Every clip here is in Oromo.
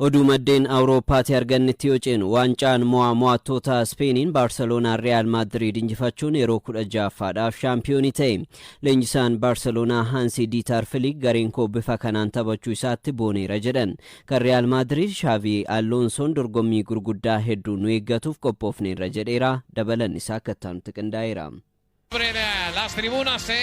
Oduu maddeen Awurooppaatti argannetti yoo ceenu, waancaan mo'aa mo'attoota Ispeeniin Baarseloonaan Riyaal Maadiriid injifachuun yeroo 16ffaadhaaf shaampiyoonii ta'e. Leenjisaan Baarseloonaa Haansi Diitaar Filiik "Gareen koo bifa kanaan taphachuu isaatti booneera" jedhan. Kan Riyaal Maadiriid Shaavii Alloonsoon "Dorgommii gurguddaa hedduu nu eeggatuuf qophoofneerra" jedheera. Dabalan isaa akka itti qindaa'eera. Las tribunas se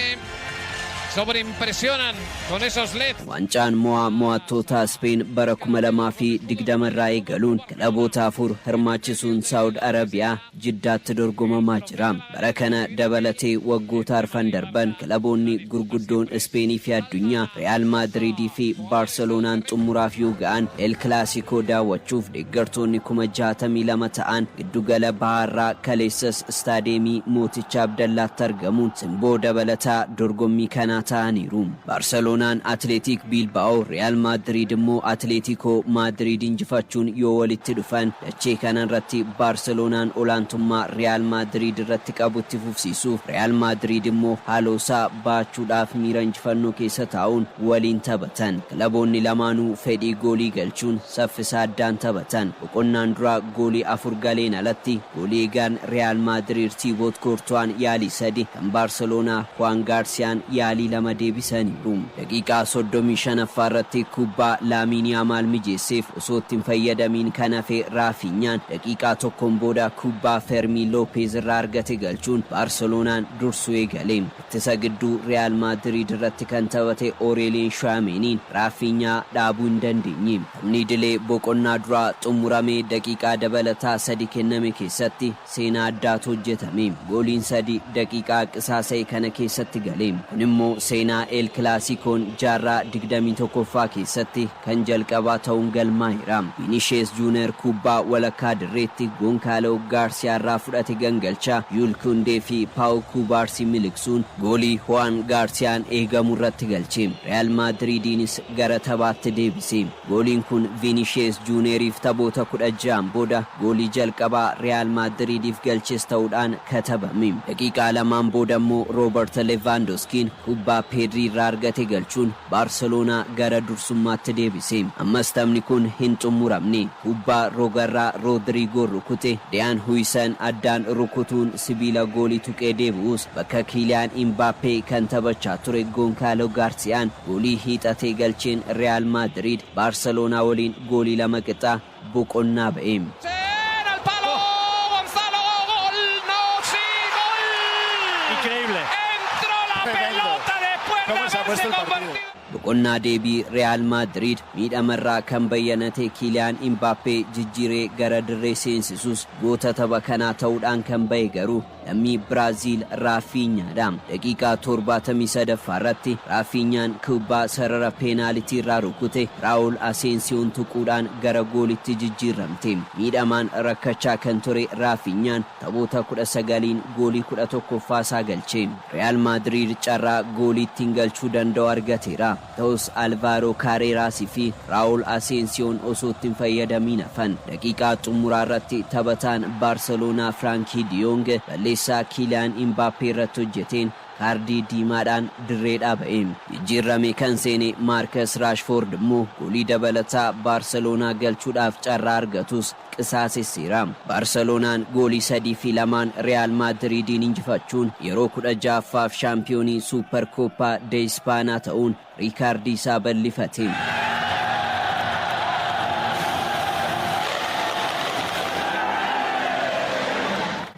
sobreimpresionan con esos LED. Waancaan mo'aa mo'attoota Speen bara 2020 irraa eegaluun kilaboota afur hirmaachisuun Saawud Arabiyaa, Jiddaatti dorgomamaa jira. Bara kana dabalatee waggoota arfan darban kilaboonni gurguddoon Ispeenii fi addunyaa Re'aal Maadiriidii fi Baarseloonaan xumuraaf yoo ga'an, El Kilasikoo daawwachuuf deeggartoonni 62,000 ta'an giddugala bahaarraa kaleessas istaadeemii Mooticha Abdallaatti argamuun simboo dabalataa dorgommii kanaa ta'aniiru. Baarseloonaan Atleetik Biilbaa'oo, Re'aal Maadiriid immoo Atleetikoo Maadiriid injifachuun yoo walitti dhufan, dachee kanarratti Baarseloonaan olaantummaa Re'aal Maadiriid irratti qabutti fufsiisuuf, Re'aal Maadiriid immoo haaloosaa baachuudhaaf miira injifannoo keessa taa'uun waliin taphatan. Kilaboonni lamaanuu fedhii goolii galchuun saffisa addaan taphatan. Boqonnaan duraa goolii afur galeen alatti goolii eegaan Re'aal Maadiriid Tiiboot Koortuwaan yaalii sadi, kan Baarseloonaa Huwaan Gaarsiyaan yaalii lama deebisaniiru. Daqiiqaa 35ffaa irratti kubbaa Laamiin Yaamaal mijeesseef osoo itti hin fayyadamiin kan hafe Raafinyaan daqiiqaa tokkoon booda kubbaa Fermii Loopeez irraa argate galchuun Baarseloonaan dursuu eegale. Ittisa gidduu Re'aal Maadiriid irratti kan taphate Oreeliin Shuwaameniin Raafinyaa dhaabuu hin dandeenye. Taphni idilee boqonnaa duraa xumuramee daqiiqaa dabalataa 3 kenname keessatti seenaa addaatu hojjetame. Gooliin sadi daqiiqaa qisaasa'e kana keessatti gale. Kun immoo seenaa El Kilaasikoon jaarraa 21ffaa keessatti kan jalqabaa ta'uun galmaa'eera. Viinishees Juuner kubbaa walakkaa dirreetti Gonkaaloo Gaarsiyaa irraa fudhate gangalchaa Yuul Kundee fi Paawu Kuubaarsii miliqsuun goolii Huwaan Gaarsiyaan eegamu irratti galche. Re'aal Maadiriidiinis gara taphaatti deebise. Gooliin kun Viinishees Juuneriif taphoota 16n booda goolii jalqabaa Re'aal Maadiriidiif galches ta'uudhaan katabame. Daqiiqaa 2n booda immoo Roobert Levaandoskiin kubbaa Peedrii irraa argate galchuun Baarseloonaa gara dursummaatti deebise. Ammas taphni kun hin xumuramne. Kubbaa rogarraa Roodiriigoo rukute Deyaan Huysan addaan rukutuun sibiila goolii tuqee deebi'us, bakka Kiiliyaan Imbaappee kan taphachaa ture Gonkaaloo Gaarsiyaan goolii hiixatee galcheen Re'aal Maadiriid Baarseloonaa waliin goolii 2 qixa boqonnaa ba'e. Al palo, Gonzalo, gol, no, sí, gol. Increíble. Entró la Tremendo. pelota después de ¿Cómo se ha haberse puesto el partido? convertido. Boqonnaa deebii Re'aal Maadiriid miidhamarraa kan bayyanate Kiiliyaan Imbaappee jijjiiree gara dirree seensisus, goota tapha kanaa ta'uudhaan kan ba'e garuu lammii Biraaziil Raafiinyaadha. Daqiiqaa 73ffaa irratti Raafiinyaan kubbaa sarara peenaalitii irraa rukute Raawul Aseensiyoon tuquudhaan gara goolitti jijjiiramte. Miidhamaan rakkachaa kan ture Raafiinyaan taphoota 19n goolii 11ffaa isaa galche. Re'aal Maadiriid carraa goolii ittiin galchuu danda'u argateera. Ta'us Alvaaroo Kaareeraasii fi Raawul Aseensiyoon osoo ittiin fayyadamiin hafan. Daqiiqaa xumuraa irratti taphataan Baarseloonaa Firaankii Diyoong balleessaa Kiiliyaan Imbaappee irratti hojjeteen kaardii diimaadhaan dirreedhaa ba'e. Jijjiirrame kan seene Maarkas Raashfoord immoo goolii dabalataa Baarseloonaa galchuudhaaf carraa argatus qisaasesseera. Baarseloonaan goolii 3 fi 2n Re'aal Maadiriidiin injifachuun yeroo 16ffaaf shaampiyoonii Suupper Kooppaa de Ispaanaa ta'uun riikaardii isaa bal'ifate.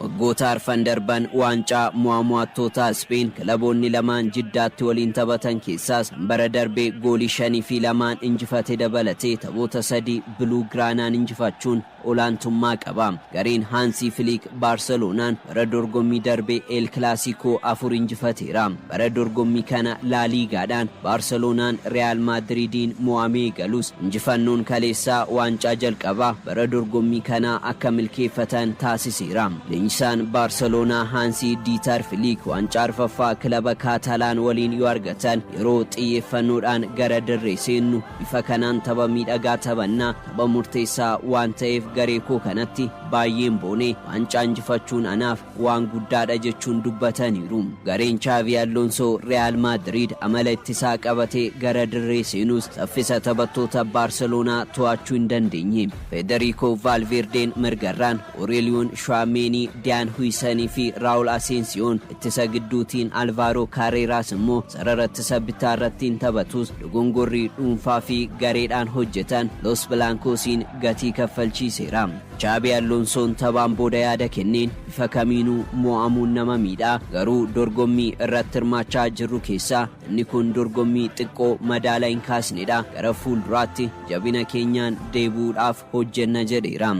Waggoota arfan darban waancaa mo'aa mo'attoota Ispeen kilaboonni lamaan Jiddaatti waliin taphatan keessaas bara darbee goolii 5 fi 2n injifate dabalatee taphoota sadii Biluu Giraanaan injifachuun olaantummaa qaba. Gareen Haansii Filiik Baarseloonaan bara dorgommii darbee El Kilaasikoo afur injifateera. Bara dorgommii kana Laaliigaadhaan Baarseloonaan Re'aal Maadiriidiin mo'amee galus, injifannoon kaleessaa waancaa jalqabaa bara dorgommii kanaa akka milkeeffatan taasiseera. Leenjisaan Baarseloonaa Haansii Diitar Filiik waancaa arfaffaa kilaba Kaatalaan waliin yoo argatan, "Yeroo xiyyeeffannoodhaan gara dirree seennu bifa kanaan tapha miidhagaa taphannaa, tapha murteessaa waan ta'eef Garee koo kanatti baay'een boonee, waancaa injifachuun anaaf waan guddaadha jechuun dubbataniiru. Gareen Chaavi Alonso Real Madrid amala ittisaa qabatee gara dirree seenus saffisa taphattoota Baarseloonaa to'achuu hin dandeenye. Federico Valverdeen mirgarraan, Aurelion Tchouameni, Dean Huijsenii fi Raul Asensioon ittisa gidduutiin, Alvaro Carreras immoo sarara ittisa bitaa irrattiin taphatus, dogongorri dhuunfaa fi gareedhaan hojjetan Los Blancosiin gatii kaffalchiiseera. Xabi Alonsoon taphaan booda yaada kenneen, bifa kamiinuu mo'amuun nama miidhaa, garuu dorgommii irratti hirmaachaa jirru keessaa inni kun dorgommii xiqqoo madaala hin kaasnedha. Gara fuulduraatti jabina keenyaan deebi'uudhaaf hojjenna jedheera.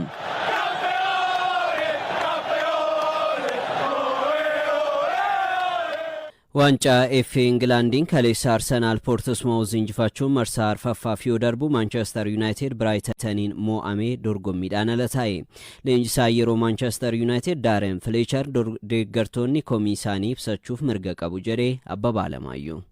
Waancaa FA Ingilaandiin kaleessa Arsenaal Poortismaawuz injifachuun marsaa arfaffaaf yoo darbu, Maanchestar Yuunaayitid Biraayitaniin mo'amee dorgommiidhaan ala taa'e. Leenjisaa yeroo Maanchestar Yuunaayitid Daaren Fileechar deeggartoonni komii isaanii ibsachuuf mirga qabu jedhee. Abbabaa Alamaayyoo.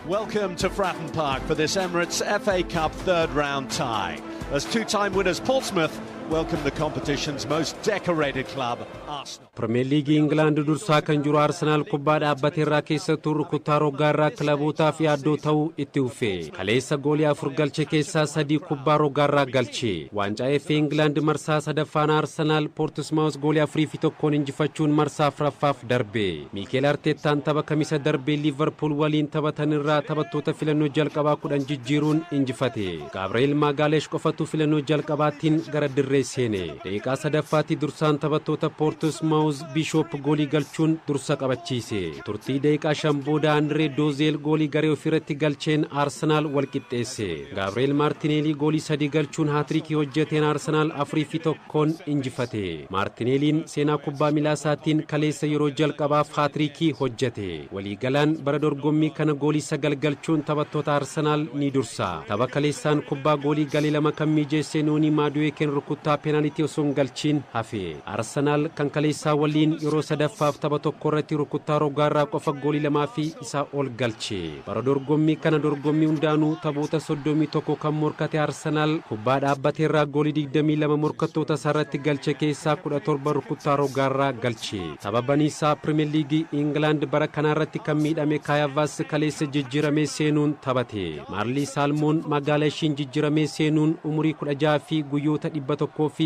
Welcome to Fratton Park for this Emirates FA Cup third round tie, as two-time winners Portsmouth welcome the competition's most decorated club, Arsenal. Pirimeer Liigii Ingilaand dursaa kan jiru Arsenaal kubbaa dhaabbate irraa, keessattuu rukuttaa rogaa irraa kilabootaaf yaaddoo ta'uu itti ufe. Kaleessa goolii afur galche keessaa sadii kubbaa rogaarraa galche. Waancaa FA Ingilaand marsaa sadaffaan Arsenaal Poortismaawus goolii 4-1 injifachuun marsaa afuraffaaf darbe. Miikeel Arteettaan tapha Kamisa darbee Liivarpuul waliin taphatan irraa taphattoota filannoo jalqabaa 10 jijjiiruun injifate. Gaabri'eel Maagaalesh qofatu filannoo jalqabaattiin gara dirree seene. Daqiiqaa sadaffaatti dursaan taphattoota Poortismaawus Bishoop goolii galchuun dursa qabachiise. Turtii daqiiqaa 5 booda Andree Doozeel goolii garee ofiirratti galcheen Arsenaal wal qixxeesse. Gaabri'eel Maartineelii goolii sadii galchuun haatirikii hojjeteen Arsenaal 4-1 injifate. Maartineeliin seenaa kubbaa miilaa isaatiin kaleessa yeroo jalqabaaf haatirikii hojjete. Waliigalaan bara dorgommii kana goolii sagal galchuun taphattoota Arsenaal ni dursa. Tapha kaleessaan kubbaa goolii galee lama kan mijeesse Noonii Maaduweekeen rukuttaa peenaalitii osoo hin galchiin hafe. Arsenaal kan kaleessaa waliin yeroo sadaffaaf tapha tokko irratti rukuttaa rogaarraa qofa goolii lamaa fi isaa ol galche. Bara dorgommii kana dorgommii hundaanuu taphoota 31 kan morkate Arsenaal kubbaa dhaabbateerraa goolii 22 morkattoota isaarratti galche keessaa 17 rukuttaa rogaarraa galche. Tapha baniisaa Pirimeer Liigii Ingilaand bara kanaarratti kan miidhame Kai Havertz kaleessa jijjiiramee seenuun taphate. Maarlii Saalmoon Magaaleeshiin jijjiiramee seenuun umurii 16 fi guyyoota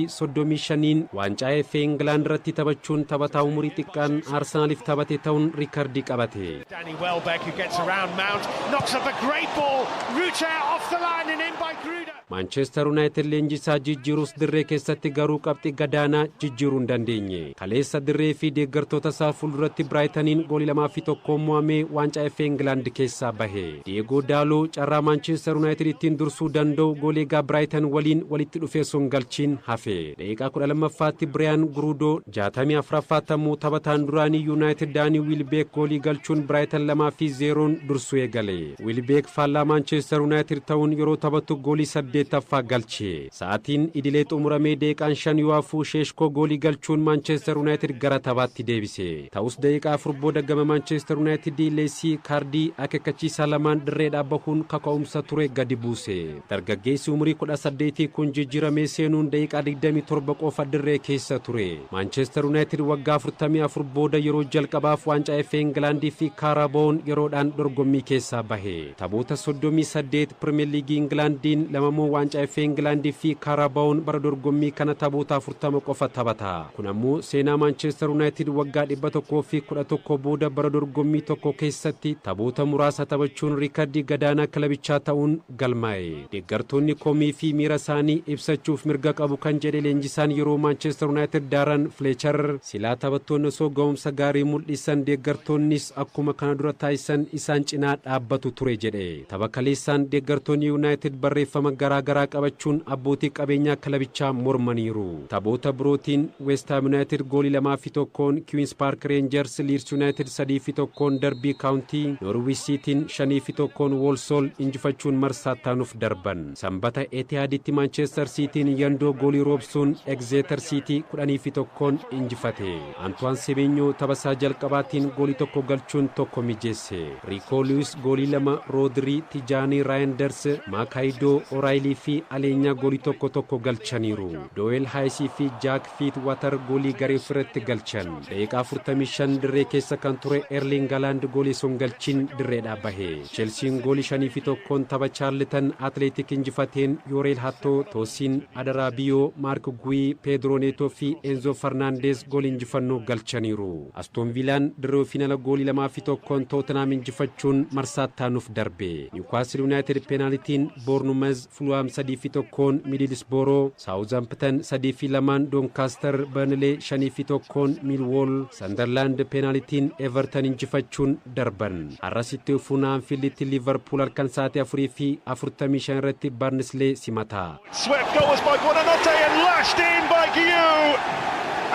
135n waancaa FA Ingilaand irratti taphachuun taphataa umurii xiqqaan Arsenaaliif taphate ta'uun riikardii qabate. Danny Welbeck, who gets around Mount, knocks up a great ball. Rutter off the line and in by Gruda. Maanchestar Yuunaayitid leenjisaa jijjiirus dirree keessatti garuu qabxii gadaanaa jijjiiruu hin dandeenye. Kaleessa dirree fi deeggartoota isaa fuulduratti Biraayitaniin goolii 2-1 mo'amee waancaa FA Ingilaand keessaa bahe. Diego Daaloo carraa Maanchestar Yuunaayitid ittiin dursuu danda'u goolii egaa Biraayitan waliin walitti dhufee sun galchiin hafe. Daqiiqaa 12ffaatti Biriyaan Guruudoo, 64ffaatti ammoo taphataan duraanii Yuunaayitid Daanii Wiilbeek goolii galchuun Biraayitan 2-0n dursuu eegale. Wiilbeek faallaa Maanchestar Yuunaayitid ta'uun yeroo taphatu goolii saddeettaffaa galche. Sa'aatiin idilee xumuramee daqiiqaan 5 yoo hafu Sheeshkoo goolii galchuun Maanchestar Yuunaayitid gara taphaatti deebise. Ta'us daqiiqaa 4 booda gama Maanchestar Yuunaayitid Leesii kaardii akeekkachiisaa lamaan dirreedhaa bahuun kaka'umsa ture gadi buuse. Dargaggeessi umurii 18 kun jijjiiramee seenuun daqiiqaa 27 qofa dirree keessa ture. Maanchestar Yuunaayitid waggaa 44 booda yeroo jalqabaaf waancaa FA Ingilaandii fi Kaaraboon yeroodhaan dorgommii keessaa bahe. Taphoota 38 Pirimeer Liigii Ingilaandiin, lamamoo waancaa FA Ingilaandii fi Kaarabaawon bara dorgommii kana taphoota 40 qofa taphata. Kun ammoo seenaa Maanchestar Yuunaayitid waggaa 111 booda bara dorgommii tokko keessatti taphoota muraasa taphachuun riikardii gadaanaa kilabichaa ta'uun galmaa'e. Deeggartoonni komii fi miira isaanii ibsachuuf mirga qabu kan jedhe leenjisaan yeroo Maanchestar Yuunaayitid Daaran Fleechar, silaa taphattoonni osoo ga'umsa gaarii mul'isan deeggartoonnis akkuma kana dura taasisan isaan cinaa dhaabbatu ture jedhe. Tapha kaleessaan deeggartoonni Yuunaayitid barreeffama garaa garaa qabachuun abbootii qabeenyaa kilabichaa mormaniiru. Taphoota birootiin West Ham United goolii 2-1 Queen's Park Rangers, Leeds United 3-1 Derby County, Norwich Cityn 5-1 Walsall injifachuun marsaa taanuuf darban. Sanbata Etihaaditti Manchester Cityn yandoo goolii roobsuun Exeter City 10-1 injifate. Antoine Semenyo taphasaa jalqabaatiin goolii tokko galchuun tokko mijeesse. Rico Lewis goolii lama, Rodri, Tijani Reijnders, Makaayidoo, O'Reilly. Beelii fi Aleenyaa goolii tokko tokko galchaniiru. Doowel Haayisii fi Jaak Fiit Watar goolii garee ofirratti galchan. Daqiiqaa 45 dirree keessa kan ture Erling Haaland goolii osoo hin galchin dirreedhaa bahe. Chelsiin goolii 5-1n tapha Chaarlitan Atleetik injifateen Yooreel Hattoo, Toosiin Adaraabiyoo, Maark Guyi, Peedroo Neetoo fi Enzo Farnaandeez goolii injifannoo galchaniiru. Aston Viilaan dirree ofiin ala goolii 2-1n Tootenaam injifachuun marsaa taanuuf darbe. Niwukaastil Yuunaayitid peenaalitiin Boornumez, Fuluwaam 3-1n Midilisbooroo, Saawuzamptan 3-2n Doonkaastar, Burnley 5-1n Miilwool, Sandarlaand peenaalitiin Everton injifachuun darban. Har'asitti dhufuun Anfiilditti Liivarpuul halkan sa'aatii 4:45 irratti Barnislee simata. Swept goals by Buonanotte and lashed in by Guiu.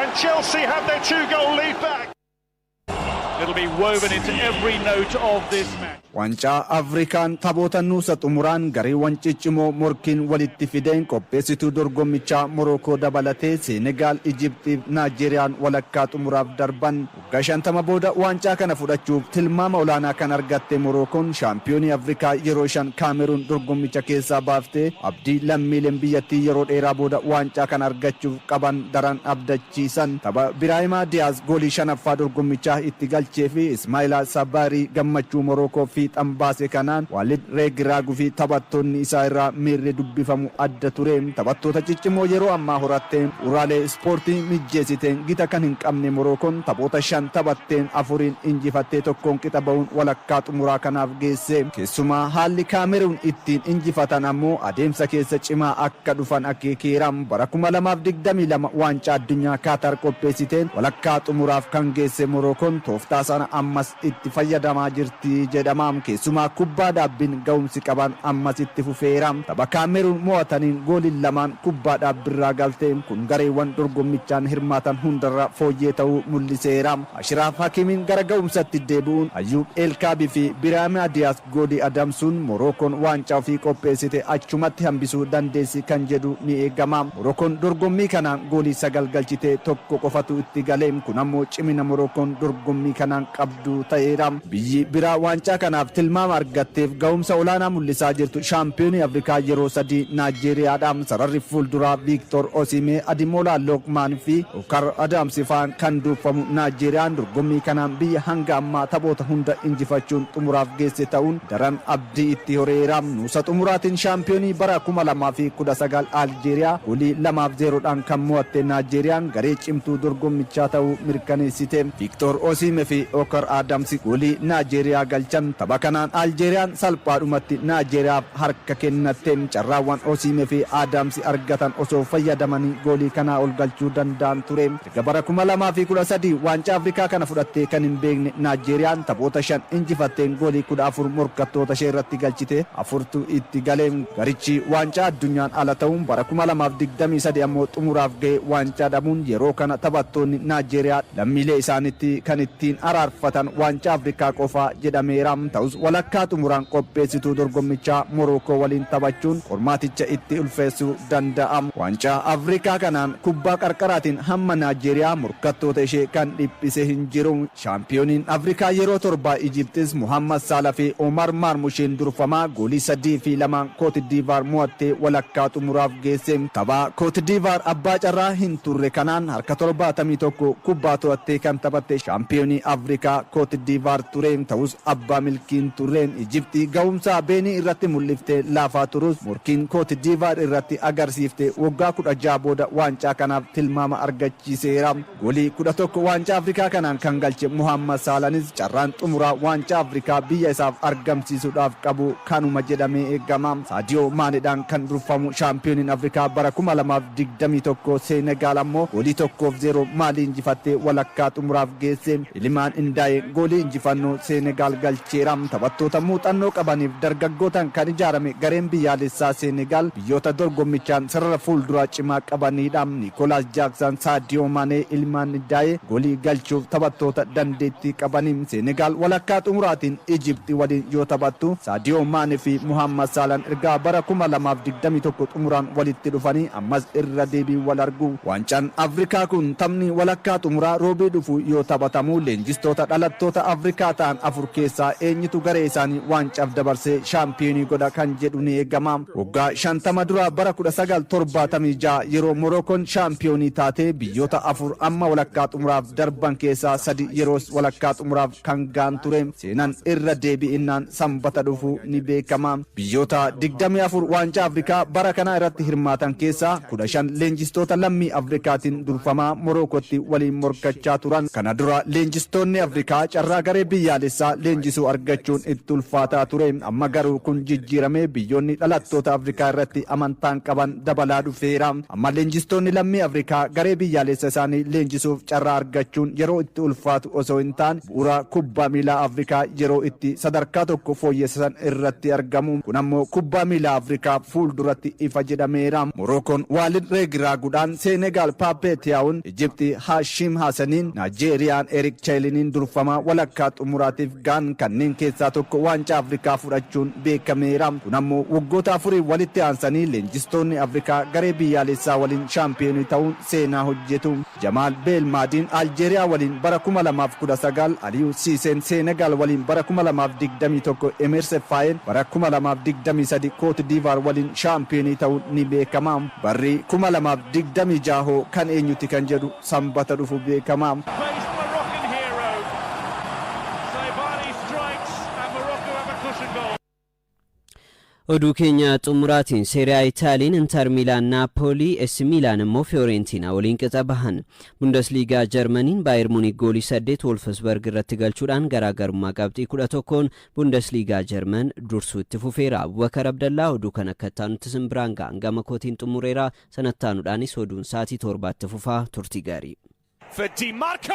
And Chelsea have their two-goal lead back. It'll be woven into every note of this match. Wancaa Afrikaan taphoota nuusa xumuraan gareewwan ciccimoo morkiin walitti fideen qopheessituu dorgommichaa Morookoo dabalatee Seenegaal, Ijiptiif Naajeeriyaan walakkaa xumuraaf darban. Waggaa 50 booda waancaa kana fudhachuuf tilmaama olaanaa kan argatte Morookoon shaampiyoonii Afrikaa yeroo 5 Kaameruun dorgommicha keessaa baaftee abdii lammiileen biyyattii yeroo dheeraa booda waancaa kana argachuuf qaban daran abdachiisan. Tapha Biraahimaa Diyaaz goolii shanaffaa dorgommichaa itti galchee fi Ismaayilaa Sabaarii gammachuu Morookoo fiixan baase kanaan Waalid Reegiraaguu fi taphattoonni isaa irraa miirri dubbifamu adda ture. Taphattoota ciccimoo yeroo ammaa horatteen, bu'uuraalee ispoortii mijjeessiteen gita kan hin qabne Morookoon taphoota shan taphatteen afuriin injifattee tokkoon qixa ba'uun walakkaa xumuraa kanaaf geesse. Keessumaa haalli Kaameruun ittiin injifatan ammoo adeemsa keessa cimaa akka dhufan akeekeera. Bara 2022 waancaa addunyaa Kaatar qopheessiteen walakkaa xumuraaf kan geesse Morookoon tooftaa sana ammas itti fayyadamaa jirti jedhama. Keessumaa kubbaa dhaabbiin ga'umsi qaban ammas itti fufeera. Tapha Kaameruun mo'ataniin gooliin lamaan kubbaa dhaabbirraa galte. Kun gareewwan dorgommichaan hirmaatan hundarra fooyyee ta'uu mul'iseera. Ashiraaf Hakimiin gara ga'umsatti deebi'uun Ayyuub Eelkaabii fi Biraama Diyaas goolii adamsuun Morookoon waancaa ofii qopheessite achumatti hambisuu dandeessi kan jedhu ni eegama. Morookoon dorgommii kanaan goolii sagal galchitee tokko qofatu itti gale. Kun ammoo cimina Morookoon dorgommii kanaan qabdu ta'eera. Biyyi biraa waancaa kanaaf tilmaama argatteef ga'umsa olaanaa mul'isaa jirtu shaampiyoonii Afrikaa yeroo sadii Naajeeriyaadha. Sararri fuulduraa Viiktor Osimee, Adimoolaa Lookmaan fi Okar Adamsi fa'aan kan duufamu Naajeeriyaan dorgommii kanaan biyya hanga ammaa taphoota hunda injifachuun xumuraaf geesse ta'uun daran abdii itti horeera. Nuusa xumuraatiin shaampiyoonii bara 2019 Aljeeriyaa goolii 2-0dhaan kan mo'atte Naajeeriyaan garee cimtuu dorgommichaa ta'uu mirkaneessite. Viiktor Osimee fi Okar Adamsi goolii Naajeeriyaa galchan. Tapha kanaan Aljeeriyaan salphaadhumatti Naajeeriyaaf harka kennatte. Carraawwan Osimee fi Adamsi argatan osoo fayyadamanii goolii kanaa ol galchuu danda'an ture. Erga bara 2013 waancaa Afrikaa kana fudhattee kan hin beekne Naajeeriyaan taphoota shan injifatteen goolii 14 morkattoota ishee irratti galchite, afurtu itti gale. Garichi waancaa addunyaan ala ta'uun bara 2023 ammoo xumuraaf ga'e waancaa dhabuun yeroo kana taphattoonni Naajeeriyaa lammiilee isaanitti kan ittiin araarfatan waancaa Afrikaa qofaa jedhameera. Ta'us walakkaa xumuraan qopheessituu dorgommichaa Morookoo waliin taphachuun qormaaticha itti ulfeessuu danda'a. Waancaa Afrikaa kanaan kubbaa qarqaraatiin hamma Naajeeriyaa morkattoota ishee kan dhiphise hin jiru. Shaampiyooniin Afrikaa yeroo torbaa Ijiptis Muhammad Salah fi Omar Marmushiin durfamaa goolii 3-2n Kootidiivaar mo'attee walakkaa xumuraaf geesse. Tapha Kootidiivaar abbaa carraa hin turre kanaan harka 71 kubbaa to'attee kan taphatte shaampiyoonii Afrikaa Kootidiivaar ture. Ta'us abbaa milkiin turre. Ijiptii ga'umsa Beenii irratti mul'iftee laafaa turus morkiin Kootidiivaar irratti agarsiifte waggaa 16 booda waancaa kanaaf tilmaama argachiiseera. Goolii 11 waancaa Afrikaa kanaan kan galche Muhammad Saalanis carraan xumuraa waancaa Afrikaa biyya isaaf argamsiisuudhaaf qabu kanuma jedhamee eegama. Saadiyoo Maanedhaan kan durfamu shaampiyooniin Afrikaa bara 2021 Seenegaal ammoo goolii 1-0 Maalii injifattee walakkaa xumuraaf geesse. Ilimaan Indaayee goolii injifannoo Seenegaal galcheera. Taphattoota muuxannoo qabaniif dargaggootaan kan ijaarame gareen biyyaalessaa Seenegaal biyyoota dorgommichaan sarara fuulduraa cimaa qabanidha. Niikolaas Jaaksan, Saadiyoo Maanee, Ilimaan Indaayee goolii galchuuf taphattoota dandeettii qabanii. Seenegaal walakkaa xumuraatiin Ijipti waliin yoo taphattu, Saadiyoo Maanee fi Muhammad Saalaan ergaa bara 2021 xumuraan walitti dhufanii ammas irra deebiin wal argu. Waancaan Afrikaa kun taphni walakkaa xumuraa roobii dhufu yoo taphatamu leenjisaa Leenjistoota dhalattoota Afrikaa ta'an afur keessaa eenyutu garee isaanii waancaaf dabarsee shaampiyoonii godha kan jedhu ni eegama. Waggaa 50 dura, bara 1976, yeroo Morookoon shaampiyoonii taate, biyyoota afur amma walakkaa xumuraaf darban keessaa sadi yeroos walakkaa xumuraaf kan gaan ture. Seenaan irra deebi'innaan Sanbata dhufu ni beekama. Biyyoota 24 waancaa Afrikaa bara kanaa irratti hirmaatan keessaa 15 leenjistoota lammii Afrikaatiin durfamaa Morookotti waliin morkachaa turan. Kana dura leenjistoonni Afrikaa carraa garee biyyaalessaa leenjisuu argachuun itti ulfaataa ture. Amma garuu kun jijjiiramee biyyoonni dhalattoota Afrikaa irratti amantaan qaban dabalaa dhufeera. Amma leenjistoonni lammii Afrikaa garee biyyaalessa isaanii leenjisuuf carraa argachuun yeroo itti ulfaatu osoo hin taane, bu'uura kubbaa miilaa Afrikaa yeroo itti sadarkaa tokko fooyyessan irratti argamu. Kun ammoo kubbaa miilaa Afrikaa fuulduratti ifa jedhameera. Morookoon Waalid Reegiraaguudhaan, Seenegaal Paappee Tiyaawun, Ijipti Haashim Haasaniin, Naajeeriyaan Erik Cheeliniin durfamaa walakkaa xumuraatiif gaan. Kanneen keessaa tokko waancaa Afrikaa fudhachuun beekameera. Kun ammoo waggoota 4 walitti aansanii leenjistoonni Afrikaa garee biyyaalessaa waliin shaampiyoonii ta'uun seenaa hojjetu. Jamaal Beelmaadiin Aljeeriyaa waliin bara 2019, Aliyuu Siiseen Seenegaal waliin bara 2021, Emerse Faayeen bara 2023 Koot Diivaar waliin shaampiyoonii ta'uun ni beekama. Barri 2026 hoo kan eenyuti kan jedhu Sanbata dhufu beekama. Faced Moroccan hero. Saibari strikes and Morocco have a cushion goal. Oduu keenya xumuraatiin, Seeriyaa Itaaliin Inter Miilaan Naapoolii, AC Miilaan immoo Fiorentina waliin qixa bahan. Bundesliigaa Jarmaniin Baayir Muuniik goolii 8 Wolfsburg irratti galchuudhaan garaagarummaa qabxii 11n Bundesliigaa Jarman dursuu itti fufeera. Abubakar Abdallaa oduu kan akka ittaanutti simbiraan ga'an gama kootiin xumureera. Sanattaanuudhaanis oduun sa'aatii 7tti fufaa. Turtii gaarii. For Di Marco!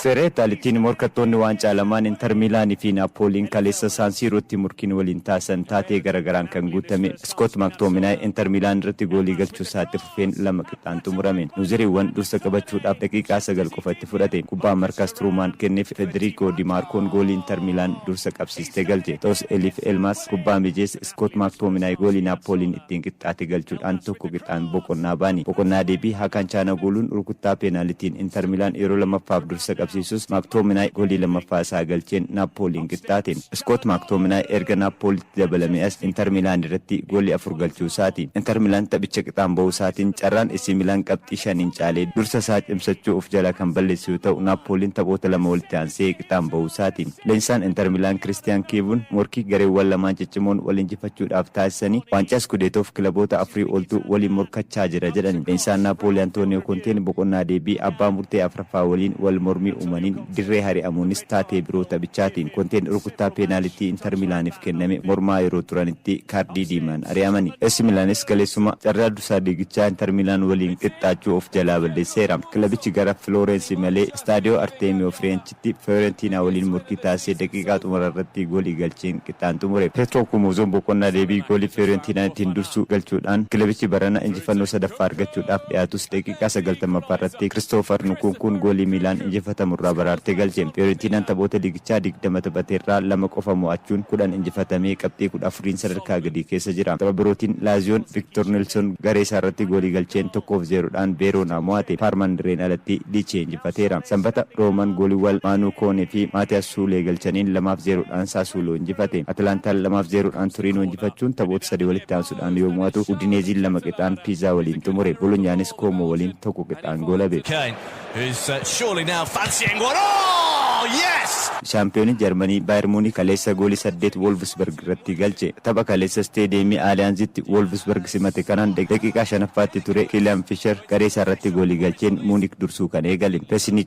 Seeree Itaaliitiin morkattoonni waancaa lamaan, Inter Miilaanii fi Naapooliin, kaleessa Saan Siirootti murkiin waliin taasisan taatee garagaraan kan guutame. Iskoot Maaktominaay Inter Miilaan irratti goolii galchuu isaatti fufeen 2 qixaan xumurame. Nuuziriiwwan dursa qabachuudhaaf daqiiqaa 9 qofa itti fudhate. Kubbaa Markaas Turuumaan kenneef Federico Di Maarkoon goolii Inter Miilaan dursa qabsiistee galche. Ta'us Eliif Elmaas kubbaa mijeesse Iskoot Maaktominaay goolii Naapooliin ittiin qixxaate galchuudhaan 1 qixaan boqonnaa baani. Boqonnaa deebii Hakaan Chaanagooluun rukuttaa peenaalitiin Inter Miilaan yeroo lammaffaaf dursa qabsiisus, Maaktominaay goolii lammaffaa isaa galcheen Naappooliin qixxaate. Iskoot Maaktominaay erga Naappoolitti dabalame as Inter Miilaan irratti goolii afur galchuu isaati. Inter Miilaan taphicha qixaan ba'uu isaatiin carraan AC Miilaan qabxii 5n caalee dursa isaa cimsachuu of jalaa kan balleessu yoo ta'u, Naappooliin taphoota lama walitti aansee qixaan ba'uu isaati. Leenjisaan Inter Miilaan Kiristiyaan Kiivuun morkii gareewwan lamaan ciccimoon wal injifachuudhaaf taasisanii waancaa Skudeetoof kilaboota afurii oltu waliin morkachaa jira jedhan. Leenjisaan Naapoolii Antooniyoo Konteen boqonnaa deebii abbaa murtee afraffaa waliin wal mormii uumaniin dirree hari'amuunis taatee biroo taphichaati. Konteen rukuttaa peenaalitii Inter Miilaaniif kenname mormaa yeroo turanitti kaardii diimaan ari'amani. AC Miilaanis kaleessuma carraa dursaa liigichaa Inter Miilaan waliin qixxaachuu of jalaa balleesseera. Kilabichi gara Filoorensi malee Istaadiyoo Arteemiyoo Fireenchitti Fiyoorentinaa waliin morkii taasisee daqiiqaa xumura irratti goolii galcheen qixxaan xumure. Petroo Kumozoon boqonnaa deebii goolii Fiyoorentinaan ittiin dursu galchuudhaan kilabichi barana injifannoo sadaffaa argachuudhaaf dhiyaatus, daqiiqaa 90ffaa irratti Kiristoofer Nkunkuun goolii Miilaan injifatamurraa baraartee galche. Fiyoorentinaan taphoota liigichaa 20 taphateerraa lama qofa mo'achuun 10 injifatamee qabxii 14n sadarkaa gadii keessa jira. Tapha birootiin Laaziyoon Viktor Nilson garee isaa irratti goolii galcheen 1-0dhaan Veeroonaa mo'ate. Paarmaan dirreen alatti Liichee injifateera. Sanbata Rooman gooliiwwan Maanuu Koonee fi Maatiyaas Suulee galchaniin 2-0dhaan Saasuuloo injifate. Atalaantaan 2-0dhaan Turiinoo injifachuun taphoota sadi walitti aansuudhaan yoo mo'atu, Udineeziin 2 qixaan Piizaa waliin xumure. Bolonyaanis Koomoo waliin 1 qixaan goolabe. Kane, who's surely now fancying one. Oh, yes! Shaampiyooniin Jarmanii Baayir Muunik kaleessa goolii saddeet Wolfsburg irratti galche. Tapha kaleessa Isteediyeemii Aaliyaanzitti Wolfsburg simate kanaan daqiiqaa shanaffaatti ture Kiiliyaan Fisher garee isaa irratti goolii galcheen Muunik dursuu kan eegale.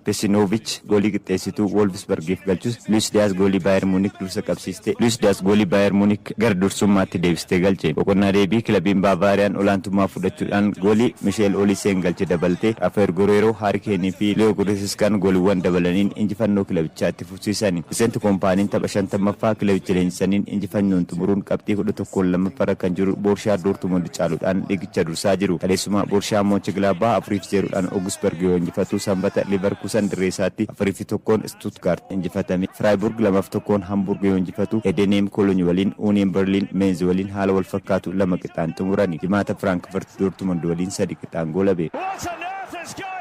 Pesinoovich goolii qixxeessituu Wolfsburgiif galchus, Luis Diyaaz goolii Baayir Muunik dursa qabsiiste Luis Diyaaz goolii Baayir Muunik gara dursummaatti deebistee galche. Boqonnaa deebii kilabiin Baavaariyaan olaantummaa fudhachuudhaan goolii Misheel Oliseen galche dabalatee Raafael Guerreero, Haari Keenii fi Liyoo Goreesiskaan gooliiwwan dabalaniin injifannoo kilabichaa itti fufsiisani. Viseent Koompaaniin tapha 50ffaa kilabicha leenjisaniin injifannoon xumuruun qabxii 11n lammaffaarra kan jiru Boorshaa Doortumond caaluudhaan liigicha dursaa jiru. Kaleessuma Boorshaa Moonchiglaabaa 4-0dhaan Oogusberg yoo injifatu, Sanbata Liivarkuusan dirree isaatti 4-1n Stuttgart injifatame. Firaayiburg 2-1n Hamburg yoo injifatu, Hedeneem Kolony waliin, Uuniyen Berliin Meenz waliin haala wal fakkaatu 2 qixaan xumurani. Jimaata Firaankfurt Doortumond waliin 3 qixaan goolabe. What on earth is going